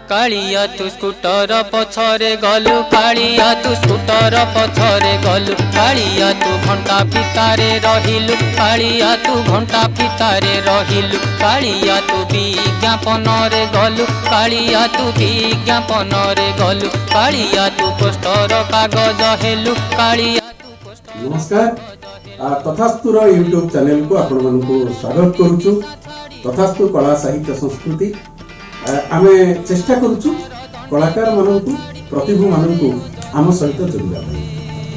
କାଳିଆ, ତୁ ସ୍କୁଟର ପଛରେ ଗଲୁ। କାଳିଆ, ତୁ ସ୍କୁଟର ପଛରେ ଗଲୁ। କାଳିଆ, ତୁ ଘଣ୍ଟା ଫିତାରେ ରହିଲୁ। କାଳିଆ, ତୁ ଘଣ୍ଟା ଫିତାରେ ରହିଲୁ। କାଳିଆ, ତୁ ବିଜ୍ଞାପନରେ ଗଲୁ। କାଳିଆ, ତୁ ବିଜ୍ଞାପନରେ ଗଲୁ। କାଳିଆ, ତୁ ପୋଷ୍ଟର କାଗଜ ହେଲୁ। କାଳିଆ, ତୁ ପୋଷ୍ଟର ନମସ୍କାର। ତଥାସ୍ତୁର ୟୁଟ୍ୟୁବ ଚ୍ୟାନେଲକୁ ଆପଣମାନଙ୍କୁ ସ୍ୱାଗତ କରୁଛୁ। ତଥାସ୍ତୁ କଳା, ସାହିତ୍ୟ, ସଂସ୍କୃତି। ଆମେ ଚେଷ୍ଟା କରୁଛୁ କଳାକାରମାନଙ୍କୁ, ପ୍ରତିଭୂମାନଙ୍କୁ ଆମ ସହିତ ଯୋଡ଼ିବା ପାଇଁ।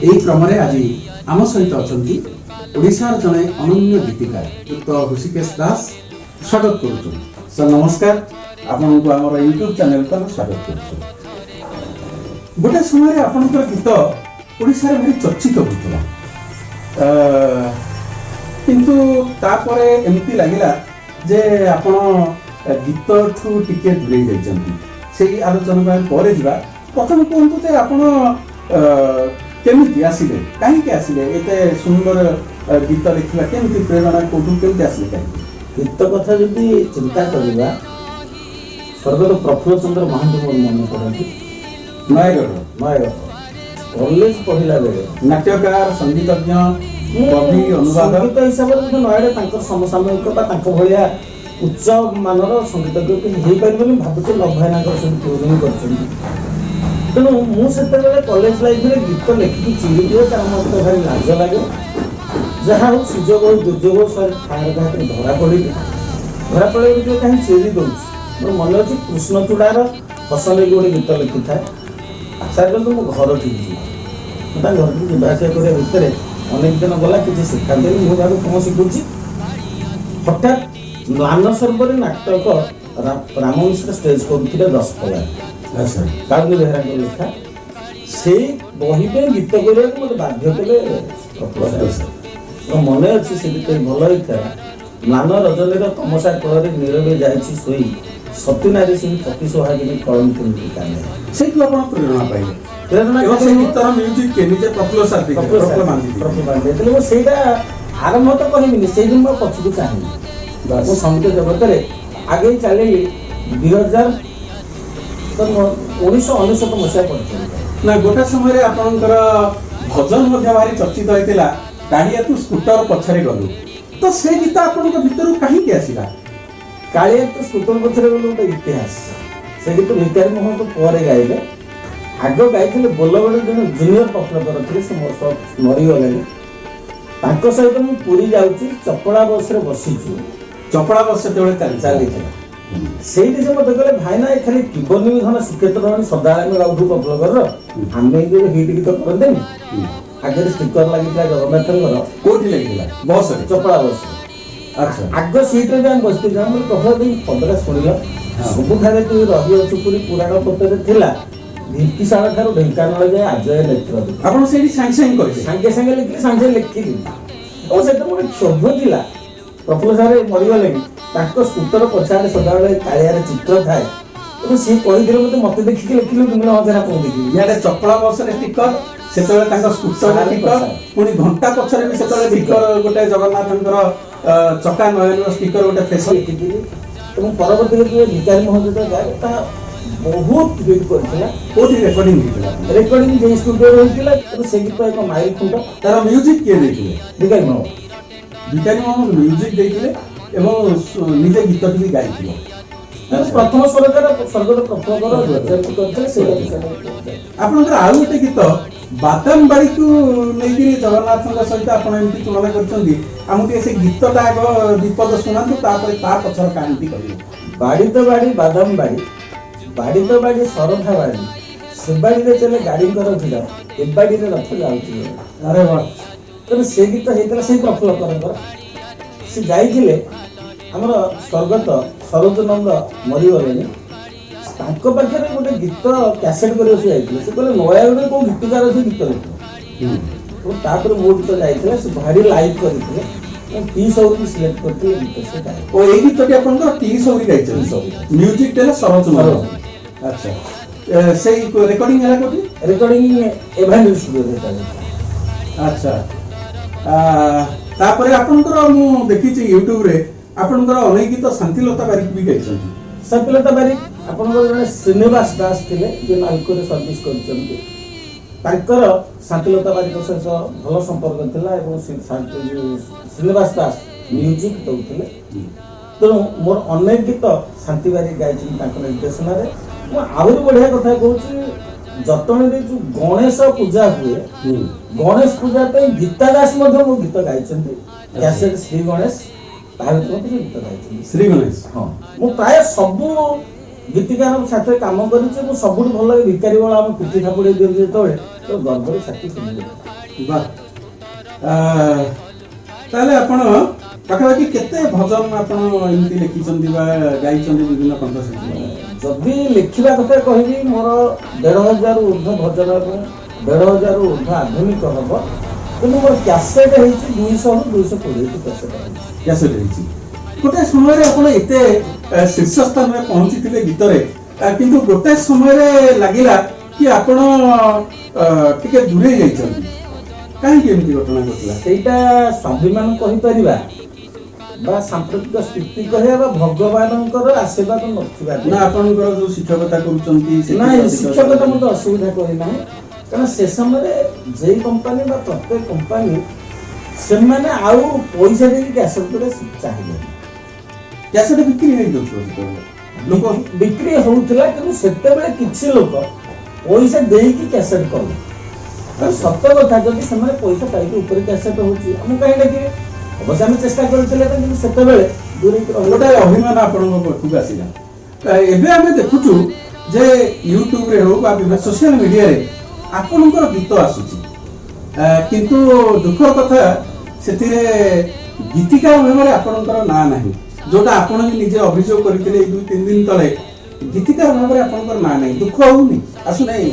ଏହି କ୍ରମରେ ଆଜି ଆମ ସହିତ ଅଛନ୍ତି ଓଡ଼ିଶାର ଜଣେ ଅନନ୍ୟ ଗୀତିକାର ଯୁକ୍ତ ହୃଷିକେଶ ଦାସ। ସ୍ୱାଗତ କରୁଛୁ ସାର୍, ନମସ୍କାର। ଆପଣଙ୍କୁ ଆମର ୟୁଟ୍ୟୁବ ଚ୍ୟାନେଲକୁ ଆମେ ସ୍ୱାଗତ କରୁଛୁ। ଗୋଟେ ସମୟରେ ଆପଣଙ୍କର ଗୀତ ଓଡ଼ିଶାରେ ଭାରି ଚର୍ଚ୍ଚିତ ହେଉଥିଲା, କିନ୍ତୁ ତାପରେ ଏମିତି ଲାଗିଲା ଯେ ଆପଣ ଗୀତଠୁ ଟିକେ ଦୂରେଇ ଯାଇଛନ୍ତି। ସେଇ ଆଲୋଚନାକୁ ଆମେ ପରେ ଯିବା। ପ୍ରଥମେ କୁହନ୍ତୁ ଯେ ଆପଣ କେମିତି ଆସିଲେ, କାହିଁକି ଆସିଲେ? ଏତେ ସୁନ୍ଦର ଗୀତ ଲେଖିବା କେମିତି ପ୍ରେରଣା, କୋଉଠୁ କେମିତି ଆସିଲେ, କାହିଁକି? ଗୀତ କଥା ଯଦି ଚିନ୍ତା କରିବା, ସ୍ୱର୍ଗତ ପ୍ରଫୁଲ୍ଲ ଚନ୍ଦ୍ର ମହାନ୍ତି ମୋର ମନେ ପଡ଼ନ୍ତି। ନୟାଗଡ଼। ନୟାଗଡ଼ କଲେଜ ପଢିଲା ବେଳେ। ନାଟ୍ୟକାର, ସଙ୍ଗୀତଜ୍ଞ, ମୁଁ କବି, ଅନୁବାଦକ। ସଙ୍ଗୀତ ହିସାବରେ ମଧ୍ୟ ନୟାଗଡ଼ ତାଙ୍କର ସମସାମୟିକ ବା ତାଙ୍କ ଭଳିଆ ଉଚ୍ଚ ମାନର ସଙ୍ଗୀତଜ୍ଞ କେହି ହେଇପାରିବନି ଭାବୁଛି। ଲଭ ଭାଇନାଙ୍କର ସବୁ ଟ୍ୟୁନିଂ କରିଛନ୍ତି। ତେଣୁ ମୁଁ ସେତେବେଳେ କଲେଜ ଲାଇଫରେ ଗୀତ ଲେଖିକି ଚିରି ଦିଏ, କାରଣ ମୋତେ ଭାରି ଲାଜ ଲାଗେ। ଯାହା ହଉ, ସୁଯୋଗ ହଉ ଦୁର୍ଯୋଗ ହଉ, ସାର୍ ଫାୟାର ହାତରେ ଧରା ପଡ଼ିଲି। ଧରା ପଡ଼ିଲେ ଯେତେବେଳେ କାହିଁ ଚିରି ଦେଉଛି, ମୋର ମନେ ଅଛି କୃଷ୍ଣଚୂଡ଼ାର ଫସଲ ନେଇକି ଗୋଟେ ଗୀତ ଲେଖିଥାଏ। ସାର୍ କହିଲେ, ମୋ ଘରଠିକି ଯିବ। ମୁଁ ତାଙ୍କ ଘରଠିକି ଯିବା ଆସିବା କରିବା ଭିତରେ ଅନେକ ଦିନ ଗଲା, କିଛି ଶିଖାନ୍ତିନି। ମୁଁ ଭାବେ କ'ଣ ଶିଖୁଛି? ହଠାତ୍ ମ୍ଲାନ ସର୍ବରୀ ନାଟକ ରାମ ମିଶ୍ର ଷ୍ଟେଜ କରୁଥିଲେ ଦଶପଲ୍ଲାରେ। କାଳନ୍ଦୀ ବେହେରାଙ୍କ ଲେଖା ସେଇ ବହି ପାଇଁ ଗୀତ କରିବାକୁ ମୋତେ ବାଧ୍ୟ କଲେ ପ୍ରଫୁଲ୍ଲ ସାର୍। ମୋର ମନେ ଅଛି, ସେ ଗୀତ ଭଲ ହେଇଥିଲା। ମ୍ଲାନ ରଜନୀର ତମସା କୂଳରେ ନୀରବେ ଯାଇଛି ଶୋଇ, ସତୀ ନାରୀ ସେଇ ପତି ସୋହାଗିନୀ କଳଙ୍କିନୀ କାନେ। ସେଇଠୁ ଆପଣ ପ୍ରେରଣା ପାଇଲେ? ପ୍ରେରଣା। ଏବଂ ସେଇ ଗୀତର ମ୍ୟୁଜିକ କିଏ? ନିଜେ ପ୍ରଫୁଲ୍ଲ ସାର୍ ଦେଇଥିଲେ? ପ୍ରଫୁଲ୍ଲ ପ୍ରଫୁଲ୍ଲ ମହାନ୍ତି ଦେଇଥିଲେ। ପ୍ରଫୁଲ୍ଲ ମହାନ୍ତି ଦେଇଥିଲେ। ମୁଁ ସେଇଟା ଆରମ୍ଭ ତ କହିବିନି, ସେଇଦିନ ମୁଁ ଆଉ ପଛକୁ ଚାହିଁନି। ମୁଁ ସଙ୍ଗୀତ ଜଗତରେ ଆଗେଇ ଚାଲିଲି 2000 ତ 1999 ମସିହା ପର୍ଯ୍ୟନ୍ତ। ନା, ଗୋଟେ ସମୟରେ ଆପଣଙ୍କର ଭଜନ ମଧ୍ୟ ଭାରି ଚର୍ଚ୍ଚିତ ହେଇଥିଲା, କାଳିଆ ତୁ ସ୍କୁଟର ପଛରେ ଗଲୁ। ତ ସେ ଗୀତ ଆପଣଙ୍କ ଭିତରୁ କାହିଁକି ଆସିଲା? କାଳିଆ ତ ସ୍କୁଟର ପଛରେ ଗଲୁ ଗୋଟେ ଇତିହାସ। ସେ ଗୀତ ଭିକାରୀ ମୋହନ ପରେ ଗାଇଲେ। ଆଗ ଗାଇଥିଲେ ବୋଲଗଡ଼ ଜଣେ ଜୁନିୟର ପ୍ରଫୁଲ୍ଲକର ଥିଲେ, ସେ ମୋ ସହ ମରିଗଲେଣି। ତାଙ୍କ ସହିତ ମୁଁ ପୁରୀ ଯାଉଛି, ଚପଳା ବସରେ ବସିଛୁ। ଚପଳା ବସ ସେତେବେଳେ ଚାଲି ଚାଲିଥିଲା। ସେଇଠି ସେ ମତେ କହିଲେ, ଭାଇନା, ଏ ଖାଲି କିବନି ଧନ ଶ୍ରୀକ୍ଷେତ୍ର ସଦାବେଳେ ଆମେ ଗାଉଛୁ ପ୍ରଫୁଲ୍ଲକରର, ଆମେ ଗୋଟେ ହିଟ୍ ଗୀତ କରନ୍ତେନି? ଆଗରେ ଷ୍ଟିକର ଲାଗିଥିଲା ଜଗନ୍ନାଥଙ୍କର। କୋଉଠି ଲାଗିଥିଲା? ବସରେ? ଚପଳା ବସ। ଆଗ ସିଟରେ ବି ଆମେ ବସିଥିଲୁ। ମୁଁ ପ୍ରଫୁଲ୍ଲ ଦେଇ ପଦଟା ଶୁଣିଲ, ସବୁଠାରେ ତୁ ରହିଅଛୁ ପୁରୀ ପୁରାଣ ପତ୍ରରେ ଥିଲା, ଢିଙ୍କିଶାଳ ଠାରୁ ଢେଙ୍କାନାଳ ଯାଏ ଆଜୟ ନେତ୍ର ଦେଖି। ଆପଣ ସେଇଠି ସାଙ୍ଗେ ସାଙ୍ଗେ କହିଲେ? ସାଙ୍ଗେ ସାଙ୍ଗେ ଲେଖିଲି, ସାଙ୍ଗେ ସାଙ୍ଗେ ଲେଖିଲି। ଏବଂ ସେଥିରେ ଗୋଟେ କ୍ଷୋଭ ଥିଲା। ପ୍ରଫୁଲ୍ଲ ସାରେ ମରିଗଲେଣି, ତାଙ୍କ ସ୍କୁଟର ପଛଆଡ଼େ ସଦାବେଳେ କାଳିଆର ଚିତ୍ର ଥାଏ ଏବଂ ସିଏ କହିଥିଲେ ମତେ, ମତେ ଦେଖିକି ଲେଖିଲୁ କି? ମୁଁ ହଁ ସାର୍, ଆପଣଙ୍କୁ ଦେଖିଲି। ଇଆଡେ ଚପଳା ବସରେ ଷ୍ଟିକର, ସେତେବେଳେ ତାଙ୍କ ସ୍କୁଟର ସାର୍ ଷ୍ଟିକର, ପଛରେ। ପୁଣି ଘଣ୍ଟା ପଛରେ ବି ସେତେବେଳେ ଷ୍ଟିକର ଗୋଟେ, ଜଗନ୍ନାଥଙ୍କର ଚକା ନୟନର ଷ୍ଟିକର ଗୋଟେ ଫେସନ। ଲେଖିଥିଲି ଏବଂ ପରବର୍ତ୍ତୀ ଯେତେବେଳେ ଭିକାରୀ ମୋହନ ଯେତେବେଳେ ଗାଏ, ତାହା ବହୁତ ହିଟ୍ କରିଥିଲା। କୋଉଠି ରେକର୍ଡିଂ ହେଇଥିଲା? ରେକର୍ଡିଂ ଯେଉଁ ଷ୍ଟୁଡିଓରେ ହେଇଥିଲା ଏବଂ ସେ ଗୀତ ଏକ ମାଇଲ ଖୁଣ୍ଟ। ତାର ମ୍ୟୁଜିକ କିଏ ଦେଇଥିଲେ? ଭିକାରୀ ମୋହନ। ଭିକାରୀ ମୋହନ ମ୍ୟୁଜିକ ଦେଇଥିଲେ ଏବଂ ନିଜେ ଗୀତଟି ବି ଗାଇଥିଲେ। ପ୍ରଥମ ସ୍ୱରକାର ସ୍ୱର୍ଗତ ପ୍ରଫୁଲ୍ଲକର ଯେମିତି କରିଥିଲେ, ସେଇଟା ଆପଣଙ୍କର ଆଉ ଗୋଟେ ଗୀତ ବାଦାମ ବାଡ଼ିକୁ ନେଇକିରି ଜଗନ୍ନାଥଙ୍କ ସହିତ ଆପଣ ଏମିତି ତୁଳନା କରିଛନ୍ତି। ଆମକୁ ଟିକେ ସେ ଗୀତଟା ଆଗ ବିପଦ ଶୁଣାନ୍ତୁ, ତାପରେ ତା ପଛର କାହାଣୀଟି କହିବେ। ବାଡ଼ି ତ ବାଡ଼ି ବାଦାମ ବାଡ଼ି, ବାଡ଼ି ତ ବାଡ଼ି ସରଧା ବାଡ଼ି, ସେ ବାଡ଼ିରେ ଚାଲେ ଗାଡ଼ିଙ୍କର ଭିଡ଼, ଏ ବାଡ଼ିରେ ରଥ ଯାଉଛି। ଆରେ ବାহ! ତେଣୁ ସେ ଗୀତ ହେଇଥିଲା ସେଇ ପ୍ରଫୁଲ୍ଲକରଙ୍କର। ସେ ଯାଇଥିଲେ, ଆମର ସ୍ୱର୍ଗତ ସରୋଜ ନନ୍ଦ ମରିଗଲେଣି, ତାଙ୍କ ପାଖରେ ଗୋଟେ ଗୀତ କ୍ୟାସେଟ୍ କରିବାକୁ ସେ ଯାଇଥିଲେ। ସେ କହିଲେ, ନୟାଗଡ଼ରେ କୋଉ ଗୀତିକାର ଅଛି ଗୀତ ଲେଖିବ? ଏବଂ ତାପରେ ମୋ ଗୀତ ଯାଇଥିଲା, ସେ ଭାରି ଲାଇକ୍ କରିଥିଲେ ଏବଂ ଟି ସୌରୀ ସିଲେକ୍ଟ କରିଥିଲେ ଗୀତ ସେ ଗାଇଲେ। ଓ, ଏଇ ଗୀତଟି ଆପଣଙ୍କର ଟି ସୌରୀ ଗାଇଛନ୍ତି? ଟି ସୌରୀ। ମ୍ୟୁଜିକ ଦେଲେ ସରୋଜ ନନ୍ଦ। ସରୋଜ। ଆଚ୍ଛା, ସେଇ ରେକର୍ଡିଂ ହେଲା କୋଉଠି? ରେକର୍ଡିଂ ଏଭାଞ୍ଜେଲ ଷ୍ଟୁଡିଓରେ ଚାଲିଥିଲା। ଆଚ୍ଛା, ତାପରେ ଆପଣଙ୍କର ମୁଁ ଦେଖିଛି ୟୁଟ୍ୟୁବରେ ଆପଣଙ୍କର ଅନେକ ଗୀତ ଶାନ୍ତିଲତା ବାରିକ ବି ଗାଇଛନ୍ତି। ଶାନ୍ତିଲତା ବାରିକ। ଆପଣଙ୍କର ଜଣେ ଶ୍ରୀନିବାସ ଦାସ ଥିଲେ, ଯିଏ ନାଲକୋରେ ସର୍ଭିସ କରିଛନ୍ତି। ତାଙ୍କର ଶାନ୍ତିଲତା ବାରିକ ସହିତ ଭଲ ସମ୍ପର୍କ ଥିଲା ଏବଂ ଶ୍ରୀନିବାସ ଦାସ ମ୍ୟୁଜିକ୍ ଦେଉଥିଲେ। ତେଣୁ ମୋର ଅନେକ ଗୀତ ଶାନ୍ତି ବାରିକ ଗାଇଛନ୍ତି ତାଙ୍କ ନିର୍ଦ୍ଦେଶନାରେ। ମୁଁ ଆହୁରି ବଢ଼ିଆ କଥା କହୁଛି, ଜଟଣୀରେ ଯୋଉ ଗଣେଶ ପୂଜା ହୁଏ, ଗଣେଶ ପୂଜା ପାଇଁ ଗୀତା ଦାସ ମଧ୍ୟ ମୋ ଗୀତ ଗାଇଛନ୍ତି। କ୍ୟାସେଟ୍ ଶ୍ରୀ ଗଣେଶ, ତା ଭିତରେ ମଧ୍ୟ ସେ ଗୀତ ଗାଇଛନ୍ତି। ଶ୍ରୀ ଗଣେଶ। ହଁ, ମୁଁ ପ୍ରାୟ ସବୁ ଗୀତିକାର ସାଥିରେ କାମ କରିଛି। ମୁଁ ସବୁଠୁ ଭଲ ଲାଗେ ଭିକାରୀ ବଳ ଆମ ପିଠି ଥାପୁଡ଼େଇ ଦିଅନ୍ତି ଯେତେବେଳେ, ତ ଗର୍ବରେ ଛାତି ଫୁଲି। ବାহ! ତାହେଲେ ଆପଣ ପାଖାପାଖି କେତେ ଭଜନ ଆପଣ ଏମିତି ଲେଖିଛନ୍ତି ବା ଗାଇଛନ୍ତି ବିଭିନ୍ନ କଣ୍ଠଶିଳ୍ପୀ? ଯଦି ଲେଖିବା କଥା କହିବି, ମୋର 1500ରୁ ଉର୍ଦ୍ଧ୍ୱ ଭଜନ ଏବଂ 1500ରୁ ଉର୍ଦ୍ଧ୍ୱ ଆଧୁନିକ ହବ। କିନ୍ତୁ ମୋର କ୍ୟାସେଟ୍ ହେଇଛି 200ରୁ 220ଟି କ୍ୟାସେଟ୍ ହେଇଛି। କ୍ୟାସେଟ୍ ହେଇଛି। ଗୋଟେ ସମୟରେ ଆପଣ ଏତେ ଶୀର୍ଷ ସ୍ଥାନରେ ପହଞ୍ଚିଥିଲେ ଗୀତରେ, କିନ୍ତୁ ଗୋଟେ ସମୟରେ ଲାଗିଲା କି ଆପଣ ଟିକେ ଦୂରେଇ ଯାଇଛନ୍ତି। କାହିଁକି ଏମିତି ଘଟଣା ଘଟିଲା? ସେଇଟା ସ୍ୱାଭିମାନ କହିପାରିବା ବା ସାମ୍ପ୍ରତିକ ସ୍ଥିତି କହିବା ବା ଭଗବାନଙ୍କର ଆଶୀର୍ବାଦ ନଥିବା। ନା ଆପଣଙ୍କର ଯୋଉ ଶିକ୍ଷକତା କରୁଛନ୍ତି ସେଥିରେ ନାଇଁ, ଅଧିକ? ଶିକ୍ଷକତା ମୋତେ ଅସୁବିଧା କରିନାହିଁ। କାରଣ ସେ ସମୟରେ ଯେଇ କମ୍ପାନୀ ବା ପ୍ରତ୍ୟେକ କମ୍ପାନୀ, ସେମାନେ ଆଉ ପଇସା ଦେଇକି କ୍ୟାସେଟ୍ କରିବା ଚାହିଁଲେନି। କ୍ୟାସେଟ୍ ବିକ୍ରି ହେଇଯାଉଥିବ ସେତେବେଳେ ଲୋକ। ବିକ୍ରି ହଉଥିଲା, କିନ୍ତୁ ସେତେବେଳେ କିଛି ଲୋକ ପଇସା ଦେଇକି କ୍ୟାସେଟ୍ କଲେ। ତେଣୁ ସତ କଥା, ଯଦି ସେମାନେ ପଇସା ପାଇକି ଉପରେ କ୍ୟାସେଟ୍ ହଉଛି, ଆମକୁ କାହିଁ ଡାକିବେ? ଅବଶ୍ୟ ଆମେ ଚେଷ୍ଟା କରିଥିଲେ ତ, କିନ୍ତୁ ସେତେବେଳେ ଦୂରେଇକି ରହିଲେ। ଗୋଟେ ଅଭିମାନ ଆପଣଙ୍କ ପାଖକୁ ଆସିଲା। ଏବେ ଆମେ ଦେଖୁଛୁ ଯେ ୟୁଟ୍ୟୁବରେ ହଉ ବା ବିଭିନ୍ନ ସୋସିଆଲ ମିଡିଆରେ ଆପଣଙ୍କର ଗୀତ ଆସୁଛି, କିନ୍ତୁ ଦୁଃଖର କଥା, ସେଥିରେ ଗୀତିକାର ଭାବରେ ଆପଣଙ୍କର ନାଁ ନାହିଁ, ଯୋଉଟା ଆପଣ ବି ନିଜେ ଅଭିଯୋଗ କରିଥିଲେ ଏଇ 2-3 ଦିନ ତଳେ। ଗୀତିକାର ଭାବରେ ଆପଣଙ୍କର ନାଁ ନାହିଁ, ଦୁଃଖ ହଉନି, ଆସୁନାହିଁ?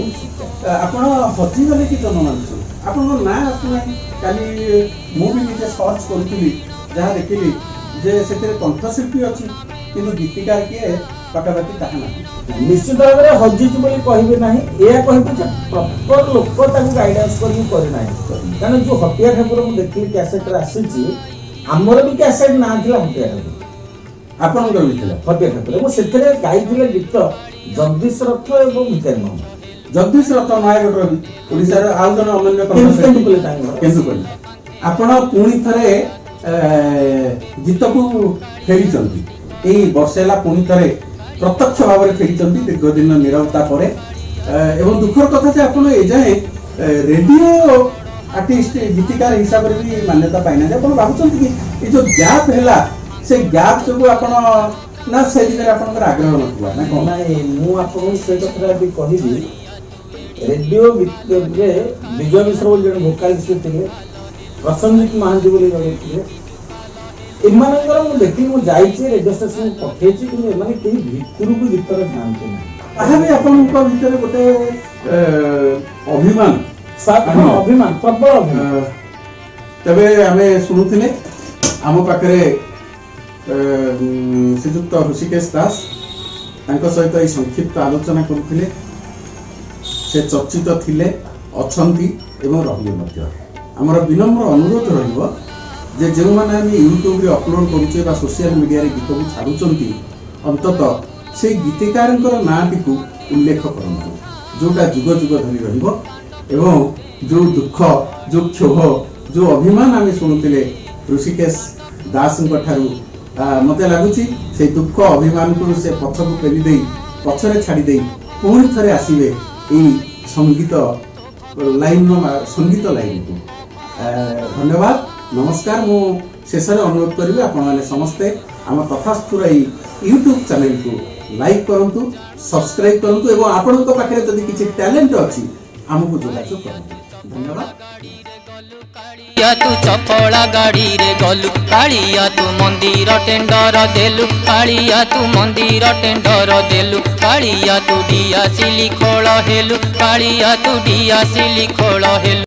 ଆପଣ ହଜିଗଲେ କି ଜନମାନସରୁ? ଆପଣଙ୍କ ନାଁ ଆସୁନାହିଁ। କାଲି ମୁଁ ବି ନିଜେ ସର୍ଚ୍ଚ କରୁଥିଲି, ଯାହା ଦେଖିଲି ଯେ ସେଥିରେ କଣ୍ଠଶିଳ୍ପୀ ଅଛି, କିନ୍ତୁ ଗୀତିକାର କିଏ ପାଖାପାଖି ତାହା ନାହିଁ। ନିଶ୍ଚିତ ଭାବରେ ହଜିଛି ବୋଲି କହିବି ନାହିଁ। ଏହା କହିବି ଯେ ପ୍ରପର ଲୋକ ତାକୁ ଗାଇଡାନ୍ସ କରିକି କରିନାହିଁ। କାରଣ ଯୋଉ ହଟିଆ ଠାକୁର ମୁଁ ଦେଖିଲି କ୍ୟାସେଟରେ ଆସିଛି, ଆମର ବି କ୍ୟାସେଟ ନାଁ ଥିଲା ହଟିଆ ଠାକୁର। ଆପଣଙ୍କର ବି ଥିଲା? ହଟିଆ ଠାକୁର। ଏବଂ ସେଥିରେ ଗାଇଥିଲେ ଗୀତ ଜଗଦୀଶ ରଥ ଏବଂ ଭିକାରୀ ମହାନ୍ତି। ଜଗଦୀଶ ରଥ, ନୟାଗଡ଼ର ବି, ଓଡ଼ିଶାର ଆଉ ଜଣେ ଅନନ୍ୟ କଣ୍ଠଶିଳ୍ପୀ। କେନ୍ଦୁପଲ୍ଲୀ ତାଙ୍କ ଘର। କେନ୍ଦୁପଲ୍ଲୀ। ଆପଣ ପୁଣି ଥରେ ଗୀତକୁ ଫେରିଛନ୍ତି। ଏଇ ବର୍ଷେ ହେଲା ପୁଣି ଥରେ ପ୍ରତ୍ୟକ୍ଷ ଭାବରେ ଫେରିଛନ୍ତି ଦୀର୍ଘ ଦିନ ନିରବତା ପରେ। ଏବଂ ଦୁଃଖର କଥା ଯେ ଆପଣ ଏଯାଏଁ ରେଡିଓ ଆର୍ଟିଷ୍ଟ, ଗୀତିକାର ହିସାବରେ ବି ମାନ୍ୟତା ପାଇନାହାନ୍ତି। ଆପଣ ଭାବୁଛନ୍ତି କି ଏଇ ଯୋଉ ଗ୍ୟାପ୍ ହେଲା, ସେ ଗ୍ୟାପ୍ ଯୋଗୁଁ ଆପଣ, ନା ସେ ଦିଗରେ ଆପଣଙ୍କର ଆଗ୍ରହ ନଥିଲା, ନା କଣ? ନାଇଁ, ମୁଁ ଆପଣଙ୍କୁ ସେ କଥାଟା ବି କହିବି। ରେଡିଓ ଗୀତରେ ବିଜୟ ମିଶ୍ର ବୋଲି ଜଣେ ଭୋକାଲିଷ୍ଟ ଥିଲେ, ପ୍ରସନ୍ନଜିତ ମହାନ୍ତି ବୋଲି ଜଣେ ଥିଲେ। ଏମାନଙ୍କର ମୁଁ ଦେଖିଲି, ମୁଁ ଯାଇଛି ରେଡିଓ ଷ୍ଟେସନକୁ ପଠେଇଛି, କିନ୍ତୁ ଏମାନେ କେହି ଭିତରକୁ ଗୀତରେ ଯାଆନ୍ତି ନାହିଁ। ତାହା ବି ଆପଣଙ୍କ ଭିତରେ ଗୋଟେ ଅଭିମାନ। ହଁ, ଅଭିମାନ, ପ୍ରବଳ ଅଭିମାନ। ତେବେ ଆମେ ଶୁଣୁଥିଲେ ଆମ ପାଖରେ ଶ୍ରୀଯୁକ୍ତ ହୃଷିକେଶ ଦାସ। ତାଙ୍କ ସହିତ ଏଇ ସଂକ୍ଷିପ୍ତ ଆଲୋଚନା କରୁଥିଲେ। ସେ ଚର୍ଚ୍ଚିତ ଥିଲେ, ଅଛନ୍ତି ଏବଂ ରହିବେ ମଧ୍ୟ। ଆମର ବିନମ୍ର ଅନୁରୋଧ ରହିବ ଯେ ଯେଉଁମାନେ ଆମେ ୟୁଟ୍ୟୁବରେ ଅପଲୋଡ କରୁଛେ ବା ସୋସିଆଲ ମିଡ଼ିଆରେ ଗୀତକୁ ଛାଡ଼ୁଛନ୍ତି, ଅନ୍ତତଃ ସେଇ ଗୀତିକାରଙ୍କର ନାଁଟିକୁ ଉଲ୍ଲେଖ କରନ୍ତୁ, ଯୋଉଟା ଯୁଗ ଯୁଗ ଧରି ରହିବ। ଏବଂ ଯୋଉ ଦୁଃଖ, ଯୋଉ କ୍ଷୋଭ, ଯୋଉ ଅଭିମାନ ଆମେ ଶୁଣୁଥିଲେ ହୃଷିକେଶ ଦାସଙ୍କ ଠାରୁ, ମତେ ଲାଗୁଛି ସେଇ ଦୁଃଖ ଅଭିମାନକୁ ସେ ପଛକୁ ପେଲି ଦେଇ, ପଛରେ ଛାଡ଼ି ଦେଇ ପୁଣି ଥରେ ଆସିବେ ଏଇ ସଙ୍ଗୀତ ଲାଇନର, ସଙ୍ଗୀତ ଲାଇନକୁ। ଧନ୍ୟବାଦ, ନମସ୍କାର। ମୁଁ ଶେଷରେ ଅନୁରୋଧ କରିବି, ଆପଣମାନେ ସମସ୍ତେ ଆମ ତଥାସ୍ତୁର ଏଇ ୟୁଟ୍ୟୁବ ଚ୍ୟାନେଲକୁ ଲାଇକ୍ କରନ୍ତୁ, ସବସ୍କ୍ରାଇବ କରନ୍ତୁ ଏବଂ ଆପଣଙ୍କ ପାଖରେ ଯଦି କିଛି ଟ୍ୟାଲେଣ୍ଟ ଅଛି, ଆମକୁ ଯୋଗାଯୋଗ କରନ୍ତୁ। ଧନ୍ୟବାଦ। କାଳିଆ ତୁ ଚପଳା ଗାଡ଼ିରେ ଗଲୁ, କାଳିଆ ତୁ ମନ୍ଦିର ଟେଣ୍ଡର ଦେଲୁ, କାଳିଆ ତୁ ମନ୍ଦିର ଟେଣ୍ଡର ଦେଲୁ, କାଳିଆ ତୁ ଡିଆସିଲି ଖୋଳ ହେଲୁ, କାଳିଆ ତୁ ଡିଆସିଲି ଖୋଳ ହେଲୁ।